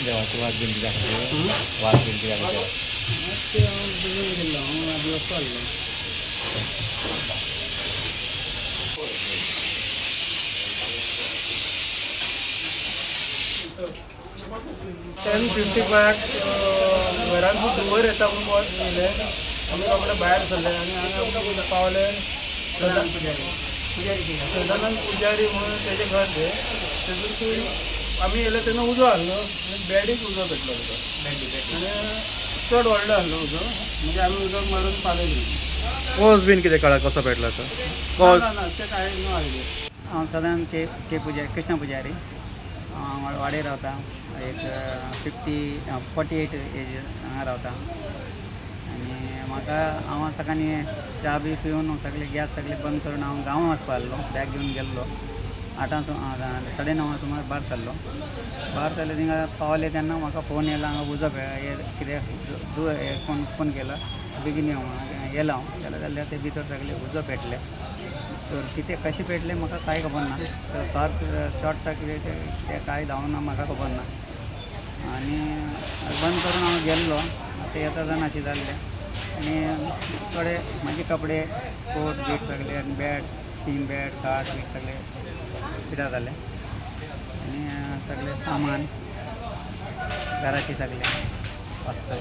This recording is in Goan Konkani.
देवाची वात बीन कितें आसा ती? वात बीन कितें आसा देवा? ते हांव बिजून गेल्लो, हांव आदी वचपा आसलो. 10:55 घरान धुंवर येता म्हणून वच येयलें. आमी रोखडे भायर सरले आनी हांगा पावले. सदानंद पुजारी म्हणून तेजें घर तें. तेतून आमी येयले तेन्ना उजो आहलो आनी बेडीक उजो पेटलो तेजो आनी चड व्हडलो आहलो उजो, म्हणजे आमी उदक मारून पालयलें. कॉज बीन कितें कळ्ळा कसो पेटला तो कॉज? ना ना, तें कांय नो आयडिया. हांव सदांच के के पुजारी, कृष्ण पुजारी. हांव वाडेर रावता. एक 50 48 एज हांगा रावता. आनी म्हाका हांव सकाळीं च्या बी पिवन सगळे गॅस सगळे बंद करून हांव गांवां वचपा आसलो. बॅग घेवन गेल्लो. आठां 9:30 सुमार भायर सरलो. भायर सरले, थिंगा पावले तेन्ना म्हाका फोन येयला, हांगा उजो हे कितें हे कोण फोन केला, बेगीन यो म्हणून. येयला हांव. गेलो जाल्यार ते भितर सगळे उजो पेटले. तर कितें कशें पेटलें म्हाका कांय खबर ना. तर शॉर्ट शॉर्ट सर्किट तें कांय जावना, म्हाका खबर ना. आनी बंद करून हांव गेल्लो. आतां येता जाणा अशें जाल्लें. आनी थोडे म्हाजे कपडे, कोट बीट सगळे आनी बॅड, तीन बॅड, खाट बीट सगळे पिड्ड्यार जाले. आनी सगळें सामान घराचें सगळें वस्तू.